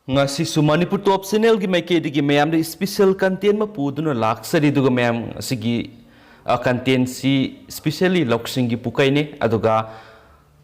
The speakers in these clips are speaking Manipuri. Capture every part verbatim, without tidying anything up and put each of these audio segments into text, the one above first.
ꯉꯁꯤꯁꯨ ꯃꯅꯤꯄꯨꯔ ꯇꯣꯞ ꯆꯦꯅꯦꯜꯒꯤ ꯃꯥꯏꯀꯩꯗꯒꯤ ꯃꯌꯥꯝꯗ ꯏꯁꯄꯤꯁꯦꯜ ꯀꯟꯇꯦꯟ ꯑꯃ ꯄꯨꯗꯨꯅ ꯂꯥꯛꯆꯔꯤ꯫ ꯑꯗꯨꯒ ꯃꯌꯥꯝ ꯑꯁꯤꯒꯤ ꯀꯟꯇꯦꯟꯁꯤ ꯏꯁꯄꯤꯁꯦꯜꯂꯤ ꯂꯧꯁꯤꯡꯒꯤ ꯄꯨꯀꯩꯅꯦ꯫ ꯑꯗꯨꯒ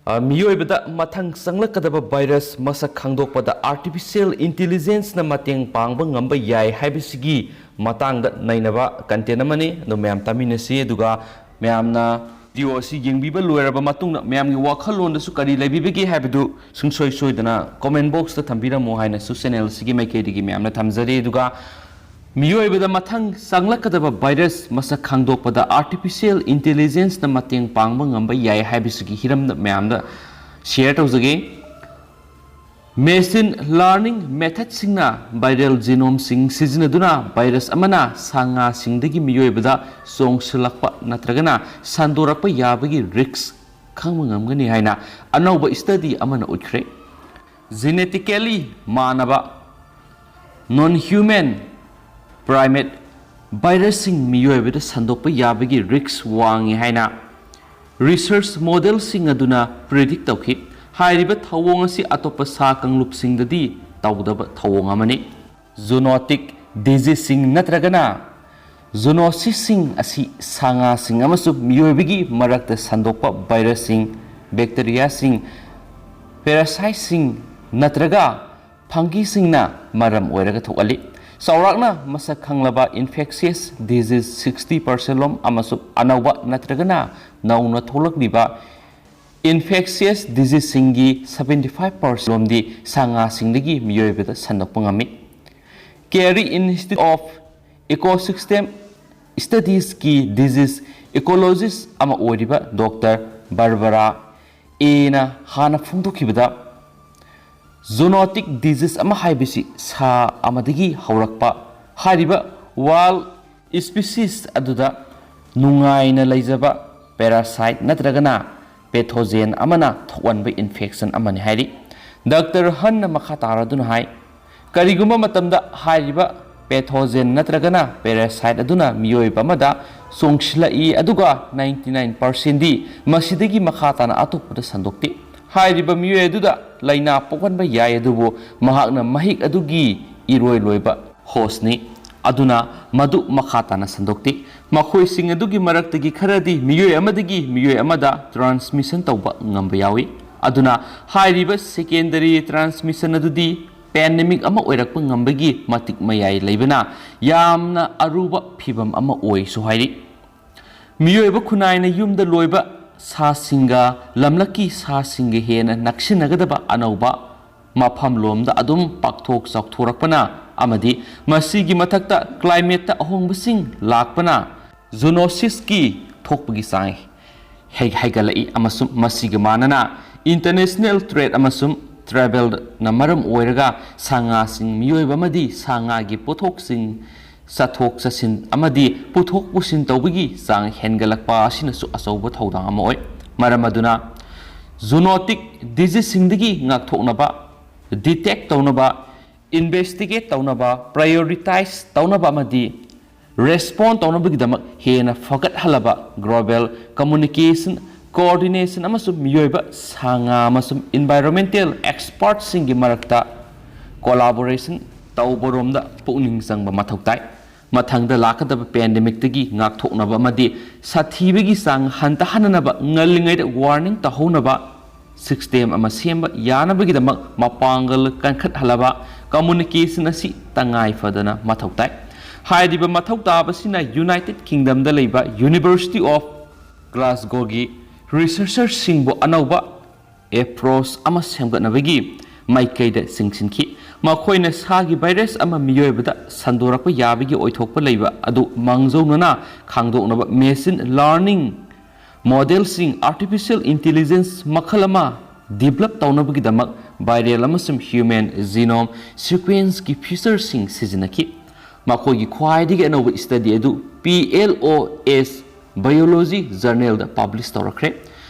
ꯑ, ꯃꯤꯑꯣꯏꯕꯗ ꯃꯊꯪ ꯆꯪꯂꯛꯀꯗꯕ ꯚꯥꯏꯔꯁ ꯃꯁꯛ ꯈꯪꯗꯣꯛꯄꯗ ꯑꯥꯔꯇꯤꯐꯤꯁꯤꯌꯦꯜ ꯏꯟꯇꯤꯂꯤꯖꯦꯟꯁꯅ ꯃꯇꯦꯡ ꯄꯥꯡꯕ ꯉꯝꯕ ꯌꯥꯏ ꯍꯥꯏꯕꯁꯤꯒꯤ ꯃꯇꯥꯡꯗ ꯅꯩꯅꯕ ꯀꯟꯇꯦꯟ ꯑꯃꯅꯤ꯫ ꯑꯗꯨ ꯃꯌꯥꯝ ꯇꯥꯃꯤꯟꯅꯁꯤ꯫ ꯑꯗꯨꯒ ꯃꯌꯥꯝꯅ ꯚꯤꯗꯤꯑꯣ ꯑꯁꯤ ꯌꯦꯡꯕꯤꯕ ꯂꯣꯏꯔꯕ ꯃꯇꯨꯡꯗ ꯃꯌꯥꯝꯒꯤ ꯋꯥꯈꯜꯂꯣꯟꯗꯁꯨ ꯀꯔꯤ ꯂꯩꯕꯤꯕꯒꯦ ꯍꯥꯏꯕꯗꯨ ꯁꯨꯡꯁꯣꯏ ꯁꯣꯏꯗꯅ ꯀꯣꯃꯦꯟ ꯕꯣꯛꯁꯇ ꯊꯝꯕꯤꯔꯝꯃꯨ ꯍꯥꯏꯅꯁꯨ ꯆꯦꯅꯦꯜ ꯑꯁꯤꯒꯤ ꯃꯥꯏꯀꯩꯗꯒꯤ ꯃꯌꯥꯝꯅ ꯊꯝꯖꯔꯤ꯫ ꯑꯗꯨꯒ ꯃꯤꯑꯣꯏꯕꯗ ꯃꯊꯪ ꯆꯪꯂꯛꯀꯗꯕ ꯚꯥꯏꯔꯁ ꯃꯁꯛ ꯈꯪꯗꯣꯛꯄꯗ ꯑꯥꯔꯇꯤꯐꯤꯁꯤꯌꯦꯜ ꯏꯟꯇꯤꯂꯤꯖꯦꯟꯁꯅ ꯃꯇꯦꯡ ꯄꯥꯡꯕ ꯉꯝꯕ ꯌꯥꯏ ꯍꯥꯏꯕꯁꯤꯒꯤ ꯍꯤꯔꯝꯗ ꯃꯌꯥꯝꯗ ꯁꯤꯌꯔ ꯇꯧꯖꯒꯦ꯫ ꯃꯦꯁꯤꯟ ꯂꯔꯅꯤꯡ ꯃꯦꯊꯠꯁꯤꯡꯅ ꯚꯥꯏꯔꯦꯜ ꯖꯤꯅꯣꯝꯁꯤꯡ ꯁꯤꯖꯤꯟꯅꯗꯨꯅ ꯚꯥꯏꯔꯁ ꯑꯃꯅ ꯁꯥ ꯉꯥꯁꯤꯡꯗꯒꯤ ꯃꯤꯑꯣꯏꯕꯗ ꯆꯣꯡꯁꯤꯜꯂꯛꯄ ꯅꯠꯇ꯭ꯔꯒꯅ ꯁꯟꯗꯣꯔꯛꯄ ꯌꯥꯕꯒꯤ ꯔꯤꯛꯁ ꯈꯪꯕ ꯉꯝꯒꯅꯤ ꯍꯥꯏꯅ ꯑꯅꯧꯕ ꯁ꯭ꯇꯗꯤ ꯑꯃꯅ ꯎꯠꯈ꯭ꯔꯦ꯫ ꯖꯤꯅꯦꯇꯤꯀꯦꯂꯤ ꯃꯥꯟꯅꯕ ꯅꯣꯟ ꯍ꯭ꯌꯨꯃꯦꯟ ꯄ꯭ꯔꯥꯏꯃꯦꯠ ꯚꯥꯏꯔꯁꯁꯤꯡ ꯃꯤꯑꯣꯏꯕꯗ ꯁꯟꯗꯣꯛꯄ ꯌꯥꯕꯒꯤ ꯔꯤꯛꯁ ꯋꯥꯡꯏ ꯍꯥꯏꯅ ꯔꯤꯁꯔꯆ ꯃꯣꯗꯦꯜꯁꯤꯡ ꯑꯗꯨꯅ ꯄ꯭ꯔꯤꯗꯤꯛ ꯇꯧꯈꯤ꯫ ꯍꯥꯏꯔꯤꯕ ꯊꯧꯑꯣꯡ ꯑꯁꯤ ꯑꯇꯣꯞꯄ ꯁꯥ ꯀꯥꯡꯂꯨꯞꯁꯤꯡꯗꯗꯤ ꯇꯧꯗꯕ ꯊꯧꯑꯣꯡ ꯑꯃꯅꯤ꯫ ꯖꯨꯅꯣꯇꯤꯛ ꯗꯤꯖꯤꯖꯁꯤꯡ ꯅꯠꯇ꯭ꯔꯒꯅ ꯖꯨꯅꯣꯁꯤꯁꯁꯤꯡ ꯑꯁꯤ ꯁꯥ ꯉꯥꯁꯤꯡ ꯑꯃꯁꯨꯡ ꯃꯤꯑꯣꯏꯕꯒꯤ ꯃꯔꯛꯇ ꯁꯟꯗꯣꯛꯄ ꯚꯥꯏꯔꯁꯁꯤꯡ, ꯕꯦꯛꯇꯦꯔꯤꯌꯥꯁꯤꯡ, ꯄꯦꯔꯥꯁꯥꯏꯠꯁꯤꯡ ꯅꯠꯇ꯭ꯔꯒ ꯐꯪꯒꯤꯁꯤꯡꯅ ꯃꯔꯝ ꯑꯣꯏꯔꯒ ꯊꯣꯛꯍꯜꯂꯤ꯫ ꯆꯥꯎꯔꯥꯛꯅ ꯃꯁꯛ ꯈꯪꯂꯕ ꯏꯟꯐꯦꯛꯁꯤꯌꯁ ꯗꯤꯖꯤꯖ ꯁꯤꯛꯁꯇꯤ ꯄꯥꯔꯁꯦꯟ ꯂꯣꯝ ꯑꯃꯁꯨꯡ ꯑꯅꯧꯕ ꯅꯠꯇ꯭ꯔꯒꯅ ꯅꯧꯅ ꯊꯣꯛꯂꯛꯂꯤꯕ ꯏꯟꯐꯦꯛꯁꯤꯌꯁ ꯗꯤꯖꯤꯖꯁꯤꯡꯒꯤ ꯁꯕꯦꯟꯇꯤ ꯐꯥꯏꯚ ꯄꯥꯔꯁꯦꯟ ꯂꯣꯝꯗꯤ ꯁꯥ ꯉꯥꯁꯤꯡꯗꯒꯤ ꯃꯤꯑꯣꯏꯕꯗ ꯁꯟꯗꯣꯛꯄ ꯉꯝꯃꯤ꯫ ꯀꯦꯔꯤ ꯏꯟꯁꯇꯤꯇ꯭ꯌꯨꯠ ꯑꯣꯐ ꯏꯀꯣꯁꯤꯁꯇꯦꯝ ꯁ꯭ꯇꯗꯤꯁꯀꯤ ꯗꯤꯖꯤꯖ ꯏꯀꯣꯂꯣꯖꯤꯁ ꯑꯃ ꯑꯣꯏꯔꯤꯕ ꯗꯣꯛꯇꯔ ꯕꯥꯔꯕꯔꯥ ꯑꯦꯅ ꯍꯥꯟꯅ ꯐꯣꯡꯗꯣꯛꯈꯤꯕꯗ, ꯖꯨꯅꯣꯇꯤꯛ ꯗꯤꯖꯤꯖ ꯑꯃ ꯍꯥꯏꯕꯁꯤ ꯁꯥ ꯑꯃꯗꯒꯤ ꯍꯧꯔꯛꯄ, ꯍꯥꯏꯔꯤꯕ ꯋꯥꯏꯜꯗ ꯁ꯭ꯄꯤꯁꯤꯁ ꯑꯗꯨꯗ ꯅꯨꯡꯉꯥꯏꯅ ꯂꯩꯖꯕ ꯄꯦꯔꯥꯁꯥꯏꯠ ꯅꯠꯇ꯭ꯔꯒꯅ ꯄꯦꯊꯣꯖꯦꯟ ꯑꯃꯅ ꯊꯣꯛꯍꯟꯕ ꯏꯟꯐꯦꯛꯁꯟ ꯑꯃꯅꯤ ꯍꯥꯏꯔꯤ꯫ ꯗꯥꯛꯇꯔ ꯍꯟꯅ ꯃꯈꯥ ꯇꯥꯔꯗꯨꯅ ꯍꯥꯏ, ꯀꯔꯤꯒꯨꯝꯕ ꯃꯇꯝꯗ ꯍꯥꯏꯔꯤꯕ ꯄꯦꯊꯣꯖꯦꯟ ꯅꯠꯇ꯭ꯔꯒꯅ ꯄꯦꯔꯥꯁꯥꯏꯠ ꯑꯗꯨꯅ ꯃꯤꯑꯣꯏꯕ ꯑꯃꯗ ꯆꯣꯡꯁꯤꯜꯂꯛꯏ, ꯑꯗꯨꯒ ꯅꯥꯏꯟꯇꯤ ꯅꯥꯏꯟ ꯄꯥꯔꯁꯦꯟꯗꯤ ꯃꯁꯤꯗꯒꯤ ꯃꯈꯥ ꯇꯥꯅ ꯑꯇꯣꯞꯄꯗ ꯁꯟꯗꯣꯛꯇꯦ꯫ ꯍꯥꯏꯔꯤꯕ ꯃꯤꯑꯣꯏ ꯑꯗꯨꯗ ꯂꯥꯏꯅꯥ ꯄꯣꯛꯍꯟꯕ ꯌꯥꯏ, ꯑꯗꯨꯕꯨ ꯃꯍꯥꯛꯅ ꯃꯍꯤꯛ ꯑꯗꯨꯒꯤ ꯏꯔꯣꯏ ꯂꯣꯏꯕ ꯍꯣꯁꯅꯤ꯫ ꯑꯗꯨꯅ ꯃꯗꯨ ꯃꯈꯥ ꯇꯥꯅ ꯁꯟꯗꯣꯛꯇꯦ꯫ ꯃꯈꯣꯏꯁꯤꯡ ꯑꯗꯨꯒꯤ ꯃꯔꯛꯇꯒꯤ ꯈꯔꯗꯤ ꯃꯤꯑꯣꯏ ꯑꯃꯗꯒꯤ ꯃꯤꯑꯣꯏ ꯑꯃꯗ ꯇ꯭ꯔꯥꯟꯁꯃꯤꯁꯟ ꯇꯧꯕ ꯉꯝꯕ ꯌꯥꯎꯏ꯫ ꯑꯗꯨꯅ ꯍꯥꯏꯔꯤꯕ ꯁꯦꯀꯦꯟꯗꯔꯤ ꯇ꯭ꯔꯥꯟꯁꯃꯤꯁꯟ ꯑꯗꯨꯗꯤ ꯄꯦꯟꯗꯦꯃꯤꯛ ꯑꯃ ꯑꯣꯏꯔꯛꯄ ꯉꯝꯕꯒꯤ ꯃꯇꯤꯛ ꯃꯌꯥꯏ ꯂꯩꯕꯅ ꯌꯥꯝꯅ ꯑꯔꯨꯕ ꯐꯤꯚꯝ ꯑꯃ ꯑꯣꯏꯁꯨ ꯍꯥꯏꯔꯤ꯫ ꯃꯤꯑꯣꯏꯕ ꯈꯨꯟꯅꯥꯏꯅ ꯌꯨꯝꯗ ꯂꯣꯏꯕ ꯁꯥꯁꯤꯡꯒ ꯂꯝꯂꯛꯀꯤ ꯁꯥꯁꯤꯡꯒ ꯍꯦꯟꯅ ꯅꯛꯁꯤꯟꯅꯒꯗꯕ ꯑꯅꯧꯕ ꯃꯐꯝꯂꯣꯝꯗ ꯑꯗꯨꯝ ꯄꯥꯛꯊꯣꯛ ꯆꯥꯎꯊꯣꯔꯛꯄꯅ ꯑꯃꯗꯤ ꯃꯁꯤꯒꯤ ꯃꯊꯛꯇ ꯀ꯭ꯂꯥꯏꯃꯦꯠꯇ ꯑꯍꯣꯡꯕꯁꯤꯡ ꯂꯥꯛꯄꯅ ꯖꯨꯅꯣꯁꯤꯁꯀꯤ ꯊꯣꯛꯄꯒꯤ ꯆꯥꯡ ꯍꯩ-, ꯍꯩꯒꯠꯂꯛꯏ, ꯑꯃꯁꯨꯡ ꯃꯁꯤꯒ ꯃꯥꯟꯅꯅ ꯏꯟꯇꯔꯅꯦꯁꯅꯦꯜ ꯇ꯭ꯔꯦꯗ ꯑꯃꯁꯨꯡ ꯇ꯭ꯔꯥꯏꯕꯦꯜꯅ ꯃꯔꯝ ꯑꯣꯏꯔꯒ ꯁꯥ ꯉꯥꯁꯤꯡ, ꯃꯤꯑꯣꯏꯕ ꯑꯃꯗꯤ ꯁꯥ ꯉꯥꯒꯤ ꯄꯣꯠꯊꯣꯛꯁꯤꯡ ꯆꯠꯊꯣꯛ ꯆꯠꯁꯤꯟ ꯑꯃꯗꯤ ꯄꯨꯊꯣꯛ ꯄꯨꯁꯤꯟ ꯇꯧꯕꯒꯤ ꯆꯥꯡ ꯍꯦꯟꯒꯠꯂꯛꯄ ꯑꯁꯤꯅꯁꯨ ꯑꯆꯧꯕ ꯊꯧꯗꯥꯡ ꯑꯃ ꯑꯣꯏ꯫ ꯃꯔꯝ ꯑꯗꯨꯅ ꯖꯨꯅꯣꯇꯤꯛ ꯗꯤꯖꯤꯖꯁꯤꯡꯗꯒꯤ ꯉꯥꯛꯊꯣꯛꯅꯕ, ꯗꯤꯇꯦꯛ ꯇꯧꯅꯕ, ꯏꯟꯚꯦꯁꯇꯤꯒꯦꯠ ꯇꯧꯅꯕ, ꯄ꯭ꯔꯥꯏꯌꯣꯔꯤꯇꯥꯏꯖ ꯇꯧꯅꯕ ꯑꯃꯗꯤ ꯔꯦꯁꯄꯣꯟ ꯇꯧꯅꯕꯒꯤꯗꯃꯛ ꯍꯦꯟꯅ ꯐꯒꯠꯍꯜꯂꯕ ꯒ꯭ꯂꯣꯕꯦꯜ ꯀꯝꯃꯨꯅꯤꯀꯦꯁꯟ, ꯀꯣꯑꯣꯔꯗꯤꯅꯦꯁꯟ ꯑꯃꯁꯨꯡ ꯃꯤꯑꯣꯏꯕ, ꯁꯥ ꯉꯥ ꯑꯃꯁꯨꯡ ꯏꯟꯚꯥꯏꯔꯣꯟꯃꯦꯟꯇꯦꯜ ꯑꯦꯛꯁꯄꯔꯠꯁꯤꯡꯒꯤ ꯃꯔꯛꯇ ꯀꯣꯂꯥꯕꯣꯔꯦꯁꯟ ꯇꯧꯕꯔꯣꯝꯗ ꯄꯨꯛꯅꯤꯡ ꯆꯪꯕ ꯃꯊꯧ ꯇꯥꯏ꯫ ꯃꯊꯪꯗ ꯂꯥꯛꯀꯗꯕ ꯄꯦꯟꯗꯦꯃꯤꯛꯇꯒꯤ ꯉꯥꯛꯊꯣꯛꯅꯕ ꯑꯃꯗꯤ ꯁꯥꯊꯤꯕꯒꯤ ꯆꯥꯡ ꯍꯟꯊꯍꯟꯅꯅꯕ ꯉꯜꯂꯤꯉꯩꯗ ꯋꯥꯔꯅꯤꯡ ꯇꯧꯍꯧꯅꯕ ꯁꯤꯁꯇꯦꯝ ꯑꯃ ꯁꯦꯝꯕ ꯌꯥꯅꯕꯒꯤꯗꯃꯛ ꯃꯄꯥꯡꯒꯜ ꯀꯟꯈꯠꯍꯜꯂꯕ ꯀꯝꯃꯨꯅꯤꯀꯦꯁꯟ ꯑꯁꯤ ꯇꯉꯥꯏ ꯐꯗꯅ ꯃꯊꯧ ꯇꯥꯏ꯫ ꯍꯥꯏꯔꯤꯕ ꯃꯊꯧ ꯇꯥꯕꯁꯤꯅ ꯌꯨꯅꯥꯏꯇꯦꯗ ꯀꯤꯡꯗꯝꯗ ꯂꯩꯕ ꯌꯨꯅꯤꯚꯔꯁꯤꯇꯤ ꯑꯣꯐ ꯒ꯭ꯂꯥꯁꯒꯣꯒꯤ ꯔꯤꯁꯔꯆꯔꯁꯤꯡꯕꯨ ꯑꯅꯧꯕ ꯑꯦꯄ꯭ꯔꯣꯆ ꯑꯃ ꯁꯦꯝꯒꯠꯅꯕꯒꯤ ꯃꯥꯏꯀꯩꯗ ꯆꯤꯡꯁꯤꯟꯈꯤ꯫ ꯃꯈꯣꯏꯅ ꯁꯥꯒꯤ ꯚꯥꯏꯔꯁ ꯑꯃ ꯃꯤꯑꯣꯏꯕꯗ ꯁꯟꯗꯣꯔꯛꯄ ꯌꯥꯕꯒꯤ ꯑꯣꯏꯊꯣꯛꯄ ꯂꯩꯕ ꯑꯗꯨ ꯃꯥꯡꯖꯧꯅꯅ ꯈꯪꯗꯣꯛꯅꯕ ꯃꯦꯁꯤꯟ ꯂꯔꯅꯤꯡ ꯃꯣꯗꯦꯜꯁꯤꯡ, ꯑꯥꯔꯇꯤꯐꯤꯁꯤꯑꯦꯜ ꯏꯟꯇꯤꯂꯤꯖꯦꯟꯁ ꯃꯈꯜ ꯑꯃ ꯗꯤꯕ꯭ꯂꯞ ꯇꯧꯅꯕꯒꯤꯗꯃꯛ ꯚꯥꯏꯔꯦꯜ ꯑꯃꯁꯨꯡ ꯍ꯭ꯌꯨꯃꯦꯟ ꯖꯤꯅꯣꯝ ꯁꯤꯀ꯭ꯋꯦꯟꯁꯀꯤ ꯐꯤꯆꯔꯁꯤꯡ ꯁꯤꯖꯤꯟꯅꯈꯤ꯫ ꯃꯈꯣꯏꯒꯤ ꯈ꯭ꯋꯥꯏꯗꯒꯤ ꯑꯅꯧꯕ ꯁ꯭ꯇꯗꯤ ꯑꯗꯨ ꯄꯤ ꯑꯦꯜ ꯑꯣ ꯑꯦꯁ ꯕꯥꯏꯑꯣꯂꯣꯖꯤ ꯖꯔꯅꯦꯜꯗ ꯄꯕ꯭ꯂꯤꯁ ꯇꯧꯔꯛꯈ꯭ꯔꯦ꯫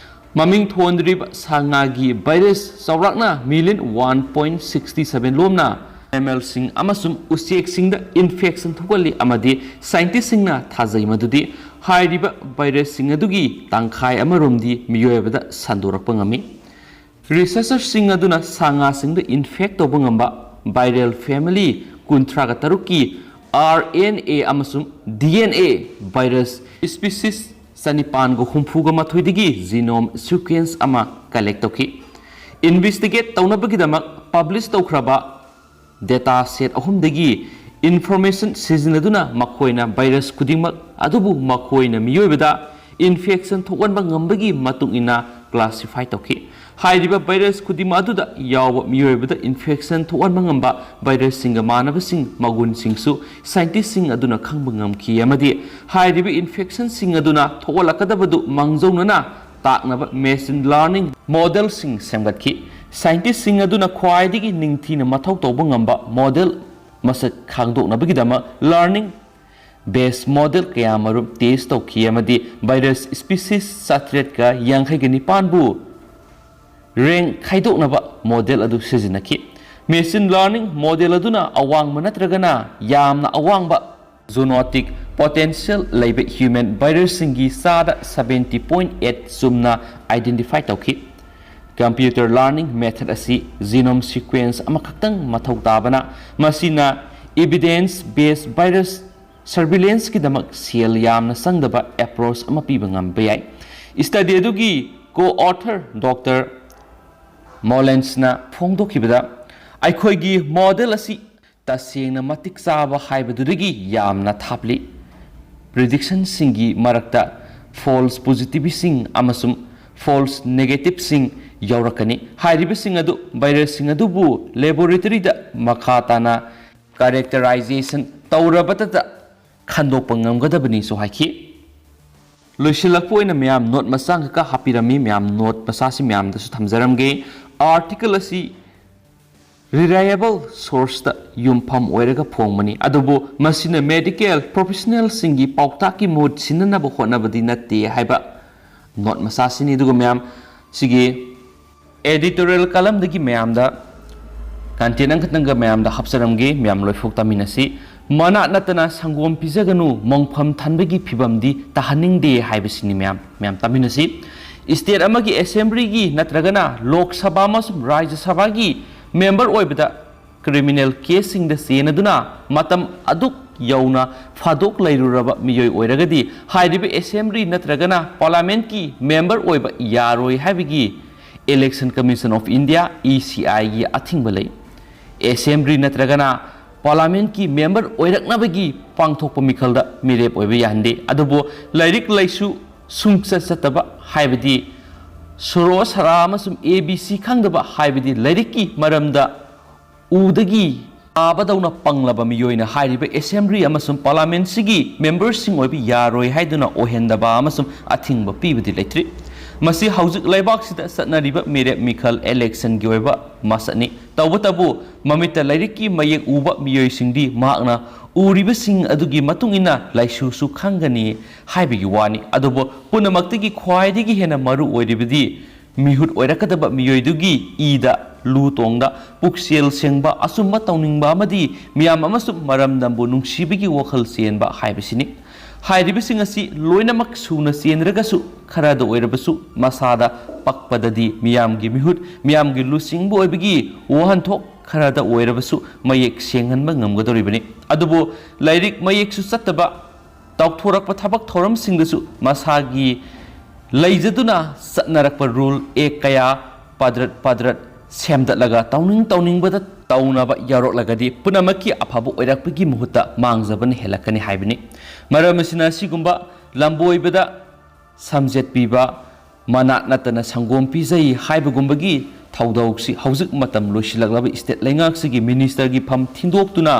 ꯃꯃꯤꯡ ꯊꯣꯟꯗ꯭ꯔꯤꯕ ꯁꯥ ꯉꯥꯒꯤ ꯚꯥꯏꯔꯁ ꯆꯥꯎꯔꯥꯛꯅ million one point sixty seven ꯂꯣꯝꯅ ꯑꯦꯅꯤꯃꯦꯜꯁꯤꯡ ꯑꯃꯁꯨꯡ ꯎꯆꯦꯛꯁꯤꯡꯗ ꯏꯟꯐꯦꯛꯁꯟ ꯊꯣꯛꯍꯜꯂꯤ, ꯑꯃꯗꯤ ꯁꯥꯏꯟꯇꯤꯁꯁꯤꯡꯅ ꯊꯥꯖꯩ ꯃꯗꯨꯗꯤ ꯍꯥꯏꯔꯤꯕ ꯚꯥꯏꯔꯁꯁꯤꯡ ꯑꯗꯨꯒꯤ ꯇꯪꯈꯥꯏ ꯑꯃꯔꯣꯝꯗꯤ ꯃꯤꯑꯣꯏꯕꯗ ꯁꯟꯗꯣꯔꯛꯄ ꯉꯝꯃꯤ꯫ Researcherꯁꯤꯡ ꯑꯗꯨꯅ ꯁꯥ ꯉꯥꯁꯤꯡꯗ infect ꯇꯧꯕ ꯉꯝꯕ viral family ꯀꯨꯟꯊ꯭ꯔꯥꯒ ꯇꯔꯨꯛꯀꯤ R N A ꯑꯃꯁꯨꯡ D N A virus species ꯆꯅꯤꯄꯥꯟꯒ ꯍꯨꯝꯐꯨꯒ ꯃꯥꯊꯣꯏꯗꯒꯤ genome sequence ꯑꯃ collect ꯇꯧꯈꯤ꯫ Investigate ꯇꯧꯅꯕꯒꯤꯗꯃꯛ publish ꯇꯧꯈ꯭ꯔꯕ data set ꯑꯍꯨꯝꯗꯒꯤ information ꯁꯤꯖꯤꯟꯅꯗꯨꯅ ꯃꯈꯣꯏꯅ virus ꯈꯨꯗꯤꯡꯃꯛ ꯑꯗꯨꯕꯨ ꯃꯈꯣꯏꯅ ꯃꯤꯑꯣꯏꯕꯗ infection ꯊꯣꯛꯍꯟꯕ ꯉꯝꯕꯒꯤ ꯃꯇꯨꯡ ꯏꯟꯅ classify ꯇꯧꯈꯤ꯫ ꯍꯥꯏꯔꯤꯕ virus ꯈꯨꯗꯤꯡꯃꯛ ꯑꯗꯨꯗ ꯌꯥꯎꯕ ꯃꯤꯑꯣꯏꯕꯗ infection ꯊꯣꯛꯍꯟꯕ ꯉꯝꯕ virusꯁꯤꯡꯒ ꯃꯥꯟꯅꯕꯁꯤꯡ ꯃꯒꯨꯟꯁꯤꯡꯁꯨ scientistꯁꯤꯡ ꯑꯗꯨꯅ ꯈꯪꯕ ꯉꯝꯈꯤ ꯑꯃꯗꯤ ꯍꯥꯏꯔꯤꯕ infectionꯁꯤꯡ ꯑꯗꯨꯅ ꯊꯣꯛꯍꯜꯂꯛꯀꯗꯕꯗꯨ ꯃꯥꯡꯖꯧꯅꯅ ꯇꯥꯛꯅꯕ machine learning modelꯁꯤꯡ ꯁꯦꯝꯒꯠꯈꯤ꯫ Scientistꯁꯤꯡ ꯑꯗꯨꯅ ꯈ꯭ꯋꯥꯏꯗꯒꯤ ꯅꯤꯡꯊꯤꯅ ꯃꯊꯧ ꯇꯧꯕ ꯉꯝꯕ model ꯃꯁꯛ ꯈꯪꯗꯣꯛꯅꯕꯒꯤꯗꯃꯛ learning based model ꯀꯌꯥ ꯃꯔꯨꯝ test ꯇꯧꯈꯤ ꯑꯃꯗꯤ virus species ꯆꯥꯇ꯭ꯔꯦꯠꯀ ꯌꯥꯡꯈꯩꯒ ꯅꯤꯄꯥꯟꯕꯨ rank ꯈꯥꯏꯗꯣꯛꯅꯕ model ꯑꯗꯨ ꯁꯤꯖꯤꯟꯅꯈꯤ꯫ Machine learning model ꯑꯗꯨꯅ ꯑꯋꯥꯡꯕ ꯅꯠꯇ꯭ꯔꯒꯅ ꯌꯥꯝꯅ ꯑꯋꯥꯡꯕ zoonotic potential ꯂꯩꯕ human virusꯁꯤꯡꯒꯤ ꯆꯥꯗ seventy point eight ꯆꯨꯝꯅ identify ꯇꯧꯈꯤ꯫ Computer learning method ꯑꯁꯤ genome sequence ꯑꯃꯈꯛꯇꯪ ꯃꯊꯧ ꯇꯥꯕꯅ, ꯃꯁꯤꯅ evidence based virus surveillanceꯀꯤꯗꯃꯛ ꯁꯦꯜ ꯌꯥꯝꯅ ꯆꯪꯗꯕ approach ꯑꯃ ꯄꯤꯕ ꯉꯝꯕ ꯌꯥꯏ꯫ Study ꯑꯗꯨꯒꯤ co-author Doctor Molensꯅ ꯐꯣꯡꯗꯣꯛꯈꯤꯕꯗ, ꯑꯩꯈꯣꯏꯒꯤ model ꯑꯁꯤ ꯇꯁꯦꯡꯅ ꯃꯇꯤꯛ ꯆꯥꯕ ꯍꯥꯏꯕꯗꯨꯗꯒꯤ ꯌꯥꯝꯅ ꯊꯥꯞꯂꯤ꯫ Predictionꯁꯤꯡꯒꯤ ꯃꯔꯛꯇ false positiveꯁꯤꯡ ꯑꯃꯁꯨꯡ false negativeꯁꯤꯡ ꯌꯥꯎꯔꯛꯀꯅꯤ꯫ ꯍꯥꯏꯔꯤꯕꯁꯤꯡ ꯑꯗꯨ virusꯁꯤꯡ ꯑꯗꯨꯕꯨ laboratoryꯗ ꯃꯈꯥ ꯇꯥꯅ characterization ꯇꯧꯔꯕꯇꯗ ꯈꯟꯗꯣꯛꯄ ꯉꯝꯒꯗꯕꯅꯤꯁꯨ ꯍꯥꯏꯈꯤ꯫ ꯂꯣꯏꯁꯤꯜꯂꯛꯄ ꯑꯣꯏꯅ ꯃꯌꯥꯝ note ꯃꯆꯥ ꯈꯛꯀ ꯍꯥꯞꯄꯤꯔꯝꯃꯤ꯫ ꯃꯌꯥꯝ note ꯃꯆꯥꯁꯤ ꯃꯌꯥꯝꯗꯁꯨ ꯊꯝꯖꯔꯝꯒꯦ꯫ Article ꯑꯁꯤ reliable sourceꯇ ꯌꯨꯝꯐꯝ ꯑꯣꯏꯔꯒ ꯐꯣꯡꯕꯅꯤ, ꯑꯗꯨꯕꯨ ꯃꯁꯤꯅ medical professionalꯁꯤꯡꯒꯤ ꯄꯥꯎꯇꯥꯛꯀꯤ ꯃꯍꯨꯠ ꯁꯤꯟꯅꯅꯕ ꯍꯣꯠꯅꯕꯗꯤ ꯅꯠꯇꯦ ꯍꯥꯏꯕ note ꯃꯆꯥꯁꯤꯅꯤ꯫ ꯑꯗꯨꯒ ꯃꯌꯥꯝ, ꯁꯤꯒꯤ editorial columnꯗꯒꯤ ꯃꯌꯥꯝꯗ content ꯑꯃꯈꯛꯇꯪꯒ ꯃꯌꯥꯝꯗ ꯍꯥꯞꯆꯔꯝꯒꯦ꯫ ꯃꯌꯥꯝ ꯂꯣꯏꯐꯥꯎ ꯇꯥꯃꯤꯟꯅꯁꯤ꯫ "ꯃꯅꯥꯠ ꯅꯠꯇꯅ ꯁꯪꯒꯣꯝ ꯄꯤꯖꯒꯅꯨ, ꯃꯣꯡꯐꯝ ꯊꯟꯕꯒꯤ ꯐꯤꯕꯝꯗꯤ ꯇꯥꯍꯟꯅꯤꯡꯗꯦ" ꯍꯥꯏꯕꯁꯤꯅꯤ꯫ ꯃꯌꯥꯝ, ꯃꯌꯥꯝ ꯇꯥꯃꯤꯟꯅꯁꯤ꯫ ꯁ꯭ꯇꯦꯠ ꯑꯃꯒꯤ ꯑꯦꯁꯦꯝꯕ꯭ꯂꯤꯒꯤ ꯅꯠꯇ꯭ꯔꯒꯅ ꯂꯣꯛ ꯁꯚꯥ ꯑꯃꯁꯨꯡ ꯔꯥꯖ꯭ꯌ ꯁꯚꯥꯒꯤ ꯃꯦꯝꯕꯔ ꯑꯣꯏꯕꯗ ꯀ꯭ꯔꯤꯃꯤꯅꯦꯜ ꯀꯦꯁꯁꯤꯡꯗ ꯆꯦꯟꯅꯗꯨꯅ ꯃꯇꯝ ꯑꯗꯨꯛ ꯌꯧꯅ ꯐꯥꯗꯣꯛ ꯂꯩꯔꯨꯔꯕ ꯃꯤꯑꯣꯏ ꯑꯣꯏꯔꯒꯗꯤ ꯍꯥꯏꯔꯤꯕ ꯑꯦꯁꯦꯝꯕ꯭ꯂꯤ ꯅꯠꯇ꯭ꯔꯒꯅ ꯄꯥꯔꯂꯥꯃꯦꯟꯠꯀꯤ ꯃꯦꯝꯕꯔ ꯑꯣꯏꯕ ꯌꯥꯔꯣꯏ ꯍꯥꯏꯕꯒꯤ Election Commission of India, E C I ꯒꯤ ꯑꯊꯤꯡꯕ ꯂꯩ꯫ ꯑꯦꯁꯦꯝꯕ꯭ꯂꯤ ꯅꯠꯇ꯭ꯔꯒꯅ ꯄꯥꯔꯂꯥꯃꯦꯟꯠꯀꯤ ꯃꯦꯝꯕꯔ ꯑꯣꯏꯔꯛꯅꯕꯒꯤ ꯄꯥꯡꯊꯣꯛꯄ ꯃꯤꯈꯜꯗ ꯃꯤꯔꯦꯞ ꯑꯣꯏꯕ ꯌꯥꯍꯟꯗꯦ꯫ ꯑꯗꯨꯕꯨ ꯂꯥꯏꯔꯤꯛ ꯂꯥꯏꯁꯨ ꯁꯨꯡꯆꯠ ꯆꯠꯇꯕ, ꯍꯥꯏꯕꯗꯤ ꯁꯣꯔꯣ ꯁꯔꯥ ꯑꯃꯁꯨꯡ A B C ꯈꯪꯗꯕ, ꯍꯥꯏꯕꯗꯤ ꯂꯥꯏꯔꯤꯛꯀꯤ ꯃꯔꯝꯗ ꯎꯗꯒꯤ ꯇꯥꯕꯗꯧꯅ ꯄꯪꯂꯕ ꯃꯤꯑꯣꯏꯅ ꯍꯥꯏꯔꯤꯕ ꯑꯦꯁꯦꯝꯕ꯭ꯂꯤ ꯑꯃꯁꯨꯡ ꯄꯥꯔꯂꯥꯃꯦꯟꯠꯁꯤꯒꯤ ꯃꯦꯝꯕꯔꯁꯤꯡ ꯑꯣꯏꯕ ꯌꯥꯔꯣꯏ ꯍꯥꯏꯗꯨꯅ ꯑꯣꯏꯍꯟꯗꯕ ꯑꯃꯁꯨꯡ ꯑꯊꯤꯡꯕ ꯄꯤꯕꯗꯤ ꯂꯩꯇ꯭ꯔꯤ꯫ ꯃꯁꯤ ꯍꯧꯖꯤꯛ ꯂꯩꯕꯥꯛꯁꯤꯗ ꯆꯠꯅꯔꯤꯕ ꯃꯤꯔꯦꯞ ꯃꯤꯈꯜ election ꯒꯤ ꯑꯣꯏꯕ ꯃꯁꯛꯅꯤ꯫ ꯇꯧꯕꯇꯕꯨ ꯃꯃꯤꯠꯇ ꯂꯥꯏꯔꯤꯛꯀꯤ ꯃꯌꯦꯛ ꯎꯕ ꯃꯤꯑꯣꯏꯁꯤꯡꯗꯤ ꯃꯍꯥꯛꯅ ꯎꯔꯤꯕꯁꯤꯡ ꯑꯗꯨꯒꯤ ꯃꯇꯨꯡ ꯏꯟꯅ ꯂꯥꯏꯁꯨꯁꯨ ꯈꯪꯒꯅꯤ ꯍꯥꯏꯕꯒꯤ ꯋꯥꯅꯤ꯫ ꯑꯗꯨꯕꯨ ꯄꯨꯝꯅꯃꯛꯇꯒꯤ ꯈ꯭ꯋꯥꯏꯗꯒꯤ ꯍꯦꯟꯅ ꯃꯔꯨ ꯑꯣꯏꯔꯤꯕꯗꯤ ꯃꯤꯍꯨꯠ ꯑꯣꯏꯔꯛꯀꯗꯕ ꯃꯤꯑꯣꯏꯗꯨꯒꯤ ꯏꯗ, ꯂꯨ ꯇꯣꯡꯗ, ꯄꯨꯛꯆꯦꯜ ꯁꯦꯡꯕ, ꯑꯆꯨꯝꯕ ꯇꯧꯅꯤꯡꯕ ꯑꯃꯗꯤ ꯃꯤꯌꯥꯝ ꯑꯃꯁꯨꯡ ꯃꯔꯝꯗꯝꯕꯨ ꯅꯨꯡꯁꯤꯕꯒꯤ ꯋꯥꯈꯜ ꯆꯦꯟꯕ ꯍꯥꯏꯕꯁꯤꯅꯤ꯫ ꯍꯥꯏꯔꯤꯕꯁꯤꯡ ꯑꯁꯤ ꯂꯣꯏꯅꯃꯛ ꯁꯨꯅ ꯆꯦꯟꯗ꯭ꯔꯒꯁꯨ, ꯈꯔꯗ ꯑꯣꯏꯔꯕꯁꯨ ꯃꯁꯥꯗ ꯄꯛꯄꯗꯗꯤ ꯃꯤꯌꯥꯝꯒꯤ ꯃꯤꯍꯨꯠ, ꯃꯤꯌꯥꯝꯒꯤ ꯂꯨꯆꯤꯡꯕ ꯑꯣꯏꯕꯒꯤ ꯋꯥꯍꯟꯊꯣꯛ ꯈꯔꯗ ꯑꯣꯏꯔꯕꯁꯨ ꯃꯌꯦꯛ ꯁꯦꯡꯍꯟꯕ ꯉꯝꯒꯗꯧꯔꯤꯕꯅꯤ꯫ ꯑꯗꯨꯕꯨ ꯂꯥꯏꯔꯤꯛ ꯃꯌꯦꯛꯁꯨ ꯆꯠꯇꯕ, ꯇꯧꯊꯣꯔꯛꯄ ꯊꯕꯛ ꯊꯧꯔꯝꯁꯤꯡꯗꯁꯨ ꯃꯁꯥꯒꯤ ꯂꯩꯖꯗꯨꯅ ꯆꯠꯅꯔꯛꯄ ꯔꯨꯜ ꯑꯦꯛ ꯀꯌꯥ ꯄꯗ꯭ꯔꯠ ꯄꯗ꯭ꯔꯠ ꯁꯦꯝꯗꯠꯂꯒ ꯇꯧꯅꯤꯡ ꯇꯧꯅꯤꯡꯕꯗ ꯇꯧꯅꯕ ꯌꯥꯎꯔꯛꯂꯒꯗꯤ ꯄꯨꯝꯅꯃꯛꯀꯤ ꯑꯐꯕ ꯑꯣꯏꯔꯛꯄꯒꯤ ꯃꯍꯨꯠꯇ ꯃꯥꯡꯖꯕꯅ ꯍꯦꯜꯂꯛꯀꯅꯤ ꯍꯥꯏꯕꯅꯤ꯫ ꯃꯔꯝ ꯑꯁꯤꯅ ꯑꯁꯤꯒꯨꯝꯕ ꯂꯝꯕꯣꯏꯕꯗ ꯁꯝꯖꯦꯠ ꯄꯤꯕ, ꯃꯅꯥꯠ ꯅꯠꯇꯅ ꯁꯪꯒꯣꯝ ꯄꯤꯖꯩ ꯍꯥꯏꯕꯒꯨꯝꯕꯒꯤ ꯊꯧꯗꯣꯛꯁꯤ ꯍꯧꯖꯤꯛ ꯃꯇꯝ ꯂꯣꯏꯁꯤꯜꯂꯛꯂꯕ ꯁ꯭ꯇꯦꯠ ꯂꯩꯉꯥꯛꯁꯤꯒꯤ ꯃꯤꯅꯤꯁꯇꯔꯒꯤ ꯐꯝ ꯊꯤꯟꯗꯣꯛꯇꯨꯅ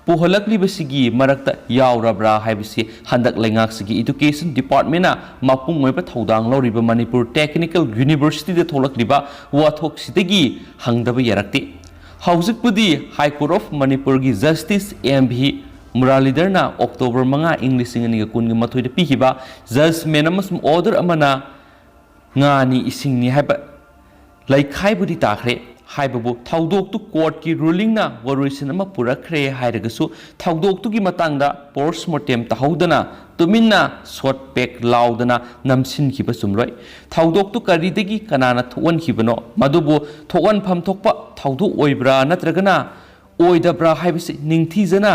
ꯄꯨꯍꯜꯂꯛꯂꯤꯕꯁꯤꯒꯤ ꯃꯔꯛꯇ ꯌꯥꯎꯔꯕ꯭ꯔꯥ ꯍꯥꯏꯕꯁꯤ ꯍꯟꯗꯛ ꯂꯩꯉꯥꯛꯁꯤꯒꯤ ꯏꯗꯨꯀꯦꯁꯟ ꯗꯤꯄꯥꯔꯠꯃꯦꯟꯅ ꯃꯄꯨꯡ ꯑꯣꯏꯕ ꯊꯧꯗꯥꯡ ꯂꯧꯔꯤꯕ ꯃꯅꯤꯄꯨꯔ ꯇꯦꯛꯅꯤꯀꯦꯜ ꯌꯨꯅꯤꯚꯔꯁꯤꯇꯤꯗ ꯊꯣꯛꯂꯛꯂꯤꯕ ꯋꯥꯊꯣꯛꯁꯤꯗꯒꯤ ꯍꯪꯗꯕ ꯌꯥꯔꯛꯇꯦ꯫ ꯍꯧꯖꯤꯛꯄꯨꯗꯤ High Court of ꯃꯅꯤꯄꯨꯔꯒꯤ ꯖꯁꯇꯤꯁ ꯑꯦꯝ ꯚꯤ ꯃꯨꯔꯥꯂꯤꯙꯔꯅ ꯑꯣꯛꯇꯣꯕꯔ ꯃꯉꯥ, ꯏꯪ ꯂꯤꯁꯤꯡ ꯑꯅꯤꯒ ꯀꯨꯟꯒ ꯃꯥꯊꯣꯏꯗ ꯄꯤꯈꯤꯕ ꯖꯖꯃꯦꯟ ꯑꯃꯁꯨꯡ ꯑꯣꯔꯗꯔ ꯑꯃꯅ ꯉꯥꯅꯤ ꯏꯁꯤꯡꯅꯤ ꯍꯥꯏꯕ ꯂꯩꯈꯥꯏꯕꯨꯗꯤ ꯇꯥꯈ꯭ꯔꯦ꯫ ꯍꯥꯏꯕꯕꯨ ꯊꯧꯗꯣꯛꯇꯨ ꯀꯣꯔꯠꯀꯤ ꯔꯨꯂꯤꯡꯅ ꯋꯥꯔꯣꯏꯁꯤꯟ ꯑꯃ ꯄꯨꯔꯛꯈ꯭ꯔꯦ ꯍꯥꯏꯔꯒꯁꯨ ꯊꯧꯗꯣꯛꯇꯨꯒꯤ ꯃꯇꯥꯡꯗ ꯄꯣꯁꯃꯣꯔꯇꯦꯝ ꯇꯧꯍꯧꯗꯅ ꯇꯨꯃꯤꯟꯅ ꯁꯣꯠ ꯄꯦꯛ ꯂꯥꯎꯗꯅ ꯅꯝꯁꯤꯟꯈꯤꯕ ꯆꯨꯝꯂꯣꯏ꯫ ꯊꯧꯗꯣꯛꯇꯨ ꯀꯔꯤꯗꯒꯤ ꯀꯅꯥꯅ ꯊꯣꯛꯍꯟꯈꯤꯕꯅꯣ, ꯃꯗꯨꯕꯨ ꯊꯣꯛꯍꯟꯐꯝ ꯊꯣꯛꯄ ꯊꯧꯗꯣꯛ ꯑꯣꯏꯕ꯭ꯔꯥ ꯅꯠꯇ꯭ꯔꯒꯅ ꯑꯣꯏꯗꯕ꯭ꯔꯥ ꯍꯥꯏꯕꯁꯤ ꯅꯤꯡꯊꯤꯖꯅ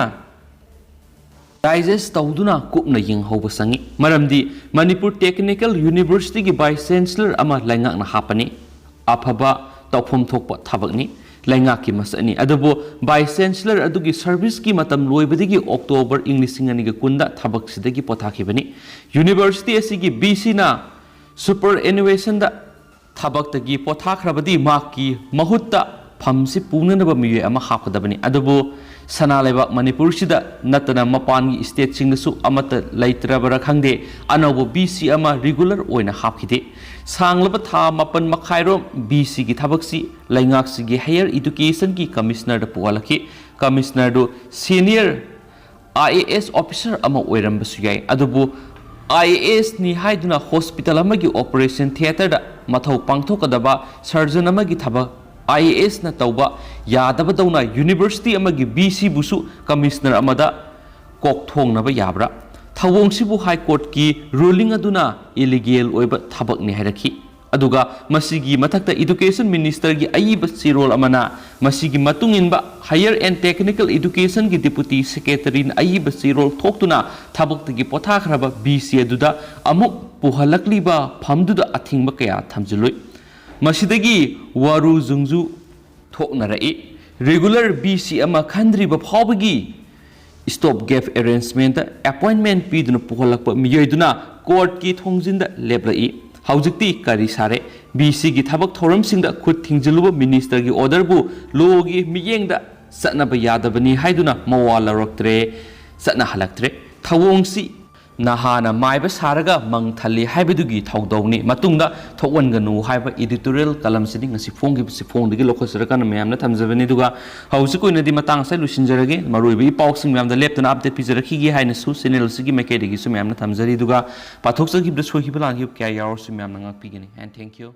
ꯗꯥꯏꯖꯦꯁ ꯇꯧꯗꯨꯅ ꯀꯨꯞꯅ ꯌꯦꯡꯍꯧꯕ ꯆꯪꯏ꯫ ꯃꯔꯝꯗꯤ ꯃꯅꯤꯄꯨꯔ ꯇꯦꯛꯅꯤꯀꯦꯜ ꯌꯨꯅꯤꯚꯔꯁꯤꯇꯤꯒꯤ ꯚꯥꯏꯁ ꯆꯦꯟꯁꯂꯔ ꯑꯃ ꯂꯩꯉꯥꯛꯅ ꯍꯥꯞꯄꯅꯤ꯫ ꯑꯐꯕ ꯇꯧꯐꯝ ꯊꯣꯛꯄ ꯊꯕꯛꯅꯤ, ꯂꯩꯉꯥꯛꯀꯤ ꯃꯁꯛꯅꯤ꯫ ꯑꯗꯨꯕꯨ ꯚꯥꯏꯁ ꯆꯦꯟꯁꯂꯔ ꯑꯗꯨꯒꯤ ꯁꯔꯚꯤꯁꯀꯤ ꯃꯇꯝ ꯂꯣꯏꯕꯗꯒꯤ ꯑꯣꯛꯇꯣꯕꯔ ꯏꯪ ꯂꯤꯁꯤꯡ ꯑꯅꯤꯒ ꯀꯨꯟꯗ ꯊꯕꯛꯁꯤꯗꯒꯤ ꯄꯣꯊꯥꯈꯤꯕꯅꯤ꯫ ꯌꯨꯅꯤꯚꯔꯁꯤꯇꯤ ꯑꯁꯤꯒꯤ ꯚꯤ ꯁꯤꯅ ꯁꯨꯄꯔ ꯑꯦꯅꯨꯋꯦꯁꯟꯗ ꯊꯕꯛꯇꯒꯤ ꯄꯣꯊꯥꯈ꯭ꯔꯕꯗꯤ ꯃꯍꯥꯛꯀꯤ ꯃꯍꯨꯠꯇ ꯐꯝꯁꯤ ꯄꯨꯅꯅꯕ ꯃꯤꯑꯣꯏ ꯑꯃ ꯍꯥꯞꯀꯗꯕꯅꯤ꯫ ꯑꯗꯨꯕꯨ ꯁꯅꯥ ꯂꯩꯕꯥꯛ ꯃꯅꯤꯄꯨꯔꯁꯤꯗ ꯅꯠꯇꯅ ꯃꯄꯥꯟꯒꯤ ꯁ꯭ꯇꯦꯠꯁꯤꯡꯗꯁꯨ ꯑꯃꯠꯇ ꯂꯩꯇ꯭ꯔꯕꯔꯥ ꯈꯪꯗꯦ, ꯑꯅꯧꯕ ꯚꯤ ꯁꯤ ꯑꯃ ꯔꯤꯒꯨꯂꯔ ꯑꯣꯏꯅ ꯍꯥꯞꯈꯤꯗꯦ꯫ ꯁꯥꯡꯂꯕ ꯊꯥ ꯃꯥꯄꯟ ꯃꯈꯥꯏꯔꯣꯝ ꯚꯤ ꯁꯤꯒꯤ ꯊꯕꯛꯁꯤ ꯂꯩꯉꯥꯛꯁꯤꯒꯤ ꯍꯥꯌꯔ ꯏꯗꯨꯀꯦꯁꯟꯒꯤ ꯀꯃꯤꯁꯅꯔꯗ ꯄꯨꯍꯜꯂꯛꯈꯤ꯫ ꯀꯃꯤꯁꯅꯔꯗꯨ senior I A S officer ꯑꯃ ꯑꯣꯏꯔꯝꯕꯁꯨ ꯌꯥꯏ, ꯑꯗꯨꯕꯨ ꯑꯥꯏ ꯑꯦ ꯑꯦꯁꯅꯤ ꯍꯥꯏꯗꯨꯅ ꯍꯣꯁꯄꯤꯇꯥꯜ ꯑꯃꯒꯤ ꯑꯣꯄꯔꯦꯁꯟ ꯊꯤꯌꯦꯇꯔꯗ ꯃꯊꯧ ꯄꯥꯡꯊꯣꯛꯀꯗꯕ ꯁꯔꯖꯟ ꯑꯃꯒꯤ ꯊꯕꯛ ꯑꯥꯏ ꯑꯦ ꯑꯦꯁꯅ ꯇꯧꯕ ꯌꯥꯗꯕꯗꯧꯅ ꯌꯨꯅꯤꯚꯔꯁꯤꯇꯤ ꯑꯃꯒꯤ ꯚꯤ ꯁꯤꯕꯨꯁꯨ ꯀꯃꯤꯁꯅꯔ ꯑꯃꯗ ꯀꯣꯛꯊꯣꯡꯅꯕ ꯌꯥꯕ꯭ꯔꯥ? ꯊꯧꯑꯣꯡꯁꯤꯕꯨ ꯍꯥꯏ ꯀꯣꯔꯠꯀꯤ ꯔꯨꯂꯤꯡ ꯑꯗꯨꯅ ꯏꯂꯤꯒꯦꯜ ꯑꯣꯏꯕ ꯊꯕꯛꯅꯤ ꯍꯥꯏꯔꯛꯈꯤ꯫ ꯑꯗꯨꯒ ꯃꯁꯤꯒꯤ ꯃꯊꯛꯇ ꯏꯗꯨꯀꯦꯁꯟ ꯃꯤꯅꯤꯁꯇꯔꯒꯤ ꯑꯏꯕ ꯆꯦꯔꯣꯜ ꯑꯃꯅ ꯃꯁꯤꯒꯤ ꯃꯇꯨꯡ ꯏꯟꯕ ꯍꯥꯌꯔ ꯑꯦꯟ ꯇꯦꯛꯅꯤꯀꯦꯜ ꯏꯗꯨꯀꯦꯁꯟꯒꯤ ꯗꯤꯄꯨꯇꯤ ꯁꯦꯀ꯭ꯔꯦꯇꯔꯤꯅ ꯑꯏꯕ ꯆꯦꯔꯣꯜ ꯊꯣꯛꯇꯨꯅ ꯊꯕꯛꯇꯒꯤ ꯄꯣꯊꯥꯈ꯭ꯔꯕ ꯚꯤ ꯁꯤ ꯑꯗꯨꯗ ꯑꯃꯨꯛ ꯄꯨꯍꯜꯂꯛꯂꯤꯕ ꯐꯝꯗꯨꯗ ꯑꯊꯤꯡꯕ ꯀꯌꯥ ꯊꯝꯖꯤꯜꯂꯨꯏ꯫ ꯃꯁꯤꯗꯒꯤ ꯋꯥꯔꯨ ꯖꯨꯡꯖꯨ ꯊꯣꯛꯅꯔꯛꯏ꯫ ꯔꯤꯒꯨꯂꯔ ꯚꯤ ꯁꯤ ꯑꯃ ꯈꯟꯗ꯭ꯔꯤꯕ ꯐꯥꯎꯕꯒꯤ ꯁ꯭ꯇꯣꯞ ꯒꯦꯞ ꯑꯦꯔꯦꯟꯖꯃꯦꯟꯇ ꯑꯦꯄꯣꯏꯟꯃꯦꯟ ꯄꯤꯗꯨꯅ ꯄꯨꯍꯜꯂꯛꯄ ꯃꯤꯑꯣꯏꯗꯨꯅ ꯀꯣꯔꯠꯀꯤ ꯊꯣꯡꯖꯤꯟꯗ ꯂꯦꯞꯂꯛꯏ꯫ ꯍꯧꯖꯤꯛꯇꯤ ꯀꯔꯤ ꯁꯥꯔꯦ? ꯚꯤ ꯁꯤꯒꯤ ꯊꯕꯛ ꯊꯧꯔꯝꯁꯤꯡꯗ ꯈꯨꯠ ꯊꯤꯡꯖꯤꯜꯂꯨꯕ ꯃꯤꯅꯤꯁꯇꯔꯒꯤ ꯑꯣꯔꯗꯔꯕꯨ ꯂꯣꯒꯤ ꯃꯤꯠꯌꯦꯡꯗ ꯆꯠꯅꯕ ꯌꯥꯗꯕꯅꯤ ꯍꯥꯏꯗꯨꯅ ꯃꯋꯥ ꯂꯧꯔꯛꯇ꯭ꯔꯦ, ꯆꯠꯅꯍꯜꯂꯛꯇ꯭ꯔꯦ꯫ ꯊꯧꯑꯣꯡꯁꯤ ꯅꯍꯥꯅ ꯃꯥꯏꯕ ꯁꯥꯔꯒ ꯃꯪ ꯊꯜꯂꯤ ꯍꯥꯏꯕꯗꯨꯒꯤ ꯊꯧꯗꯧꯅꯤ꯫ ꯃꯇꯨꯡꯗ ꯊꯣꯛꯍꯟꯒꯅꯨ ꯍꯥꯏꯕ ꯏꯗꯤꯇꯣꯔꯤꯌꯦꯜ ꯀꯂꯝꯁꯤꯗꯤ ꯉꯁꯤ ꯐꯣꯡꯈꯤꯕꯁꯤ ꯐꯣꯡꯗꯒꯤ ꯂꯧꯈꯠꯆꯔꯀꯥꯟꯗ ꯃꯌꯥꯝꯅ ꯊꯝꯖꯕꯅꯤ꯫ ꯑꯗꯨꯒ ꯍꯧꯖꯤꯛ ꯑꯣꯏꯅꯗꯤ ꯃꯇꯥꯡ ꯑꯁꯤꯗ ꯂꯣꯏꯁꯤꯟꯖꯔꯒꯦ꯫ ꯃꯔꯨꯑꯣꯏꯕ ꯏ ꯄꯥꯎꯁꯤꯡ ꯃꯌꯥꯝꯗ ꯂꯦꯞꯇꯅ ꯑꯞꯗꯦꯠ ꯄꯤꯖꯔꯛꯈꯤꯒꯦ ꯍꯥꯏꯅꯁꯨ ꯆꯦꯅꯦꯜ ꯑꯁꯤꯒꯤ ꯃꯥꯏꯀꯩꯗꯒꯤꯁꯨ ꯃꯌꯥꯝꯅ ꯊꯝꯖꯔꯤ꯫ ꯑꯗꯨꯒ ꯄꯥꯊꯣꯛꯆꯈꯤꯕꯗ ꯁꯣꯏꯈꯤꯕ ꯂꯥꯟꯈꯤꯕ ꯀꯌꯥ ꯌꯥꯎꯔꯁꯨ ꯃꯌꯥꯝꯅ ꯉꯥꯛꯄꯤꯒꯅꯤ꯫ And thank you꯫